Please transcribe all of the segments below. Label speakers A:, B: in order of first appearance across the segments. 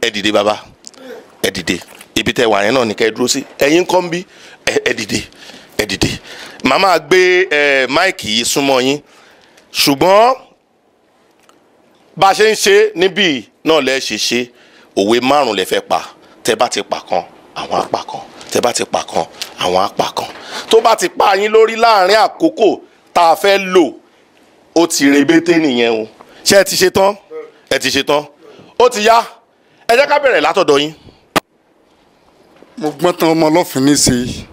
A: Ẹ dìde bàbá, ẹ dìde. Ibi tẹ wà yẹn náà ní kẹ́ ẹ dúró sí. Ẹ̀yin kọ́ ń bí, ẹ dìde, ẹ dìde. Màmá gbé ẹ máìkì yìí súnmọ́ yín, ṣùgbọ́n bá a ṣe ń ṣe níbí náà lẹ́ ṣe ṣe. Òwe 5 lẹ fẹ́ pa. Tẹ bá ti pa kan, àwọn á pa kan. Tẹ bá ti pa kan, àwọn á pa kan. Tó bá ti pa yín lórí láàrin àkókò tá a fẹ́ lò, ó ti rebete nìyẹn o. Ṣé ẹ ti ṣe tán? Ẹ ti ṣe tán. Ó ti yá. Ẹ jẹ́ ká bẹ̀rẹ̀ látọ̀dọ̀ yín.
B: Mo gbọ́n tán ọmọ ọlọ́fin ní sí i,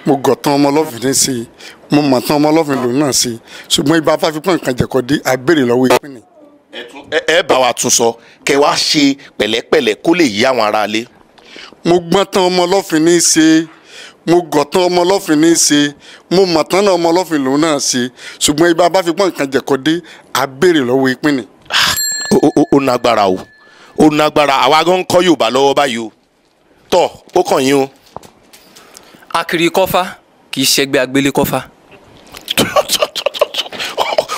B: mo gọ̀ tán ọmọ ọlọ́fin ní sí i, mo mọ̀ tán ọmọ ọlọ́fin lòun náà sí i, ṣùgbọ́n ibà fáfipọ́n nǹkan jẹ̀kọ́ dé abéèrè lọ́wọ́ ìpínlẹ̀.
A: Ẹ bá wa tún sọ, kẹ wá ṣe pẹ̀lẹ́pẹ̀lẹ́ kó lè yí àwọn aráalé.
B: Mo gbọ́n tán ọmọ ọlọ́fin ní í ṣe, mo gọ̀ tán ọmọ ọlọ́fin ní í ṣe, mo mọ̀ tán ọmọ ọlọ́fin lòun náà ṣe, ṣùgbọ́n ibà bá fi pọ́n nǹkan jẹ̀kọ́ dé abéèrè lọ́wọ́ ìpínlẹ̀.
A: Ó nágbára o, ó nágbára. Àwa gan ń kọ́ Yorùbá lọ́wọ́ báyìí o. Tọ́ ó kàn yín o.
C: Akiri kọ́fá kì í ṣẹgbẹ́ agbélé kọ́fá.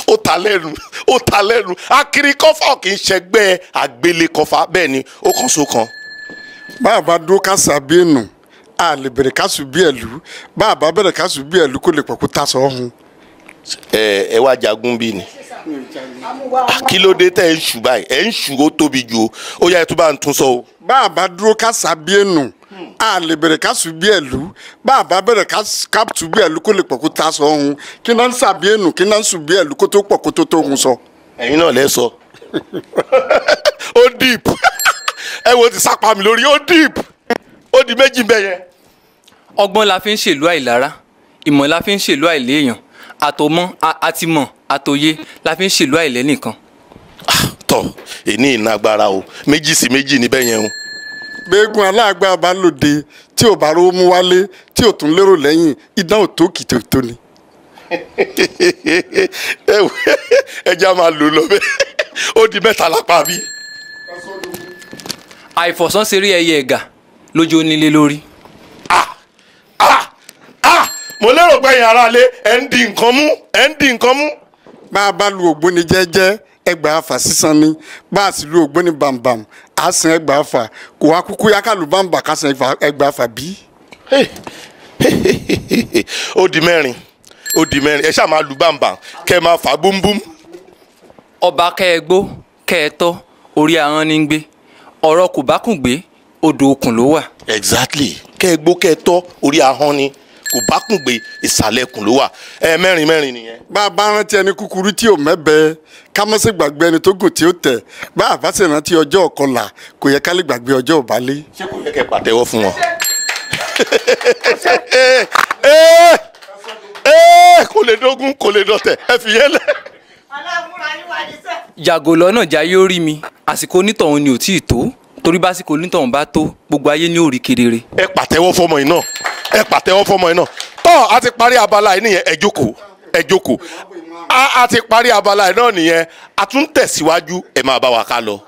A: Ó ta lẹ́nu, ó ta lẹ́nu. Akiri kọ́fá kì í ṣẹgbẹ́ agbélé kọ́fá. Bẹ́ẹ̀ ni, ó kàn sókan.
B: Bá a bá dúró ká sàbí nù, a lè bẹ̀rẹ̀ ká sùn bí ẹ̀lú. Bá a bá bẹ̀rẹ̀ ká sùn bí ẹ̀lú, kó lè pọ̀ kó ta sọ ọ́hún.
A: Ẹ wá jagun bí ni. Kí ló dé tẹ́ ẹ ń ṣù báyìí? Ẹ ń ṣù ó tóbi jù o. Ó yá, ẹ tún bá ń tún sọ o.
B: Bá a bá dúró ká sàbí nù, a lè bẹ̀rẹ̀ ká sùn bí ẹ̀lú. Bá a bá bẹ̀rẹ̀ ká sùn bí ẹ̀lú, kó lè pọ̀ kó ta sọ ọ́hún. Kí náà ń sàbí nù, kí náà ń sùn bí ẹ̀lú, kó tó pọ̀ kó tó tó hun sọ.
A: Ẹ̀yin náà lẹ sọ. Ó deep. Ẹ wo ti sápá mi lórí, ó deep. Ó di méjì bẹ́ẹ̀ yẹn.
C: Ọgbọ́n la fi ń ṣèlú àìlára, ìmọ̀ la fi ń ṣèlú àìléèyàn, àtọmọ́ àtìmọ̀ àtòye la fi ń ṣèlú àìlẹ́nìkan.
A: Tọ èní ìnagbára o, 2 sí 2 níbẹ̀ yẹn o.
B: Gbẹ́gun aláàgbà bá lòde tí ò bá rówó mú wálé, tí ò tún lérò lẹ́yìn, idán ò tó kìtò tó ni.
A: Ẹ já máa lò lọ bẹ́ẹ̀. Ó di 3 lápá bí.
C: Àìfọ̀sán ṣeré ẹyẹ ẹ̀gà lójú onílé lórí.
A: Mo lérò pé ẹ̀yin aráalé ẹ̀ ń di nǹkan mú, ẹ̀ ń di nǹkan mú.
B: Bá a bá lu ògbóni jẹ́jẹ́, ẹgbàá fà sísan ni. Bá a sì lu ògbóni bàǹbàǹ, á san ẹgbàá fà. Kò wá kúkú yá ká lu bàǹbà ká san ẹgbàá fà bí.
A: Ó di 4, ó di 4. Ẹ ṣáà máa lu bàǹbàǹ kẹ́ ẹ máa fà búmbúm.
C: Ọba kẹ́ ẹ gbó, kẹ́ ẹ tọ́, orí ahọ́n ní ń gbé. Ọ̀rọ̀ kò bá kùn gbé, odò okùn ló wà.
A: Exactly. Kẹ́ ẹ gbó, kẹ́ ẹ tọ́, orí ahọ́n ni. Kò bá kùn gbé, ìsàlẹ̀ kùn ló wà. Ẹ 4 4 nìyẹn.
B: Bá a bá rántí ẹni kúkúrú tí ò mẹ́bẹ, ká má ṣe gbàgbé ẹni tó gùn tí ó tẹ̀. Bá a bá sì rántí ọjọ́ ọ̀kọlà, kò yẹ ká lè gbàgbé ọjọ́ ọ̀bálé.
A: Ṣé kò yẹ kẹ́ pàtẹ́wọ́ fún wọn? Kò lè dógún, kò lè dọ̀tẹ̀, ẹ fi yẹn lẹ̀.
C: Yàgò lọ́nà jayé ó rí mi, àsìkò onítọ̀hún ni ò tí ì tó, torí básìkò onítọ̀hún bá tó, gbogbo ayé ni ó rí kedere.
A: Ẹ pàtẹ́wọ́ fọmọ yìí náà, ẹ pàtẹ́wọ́ fọmọ yìí náà. Tọ́ a ti parí abala yìí nìyẹn, ẹ jókòó, ẹ jókòó. A ti parí abala yìí náà nìyẹn, a tún tẹ̀síwájú, ẹ máa bá wa ká lọ.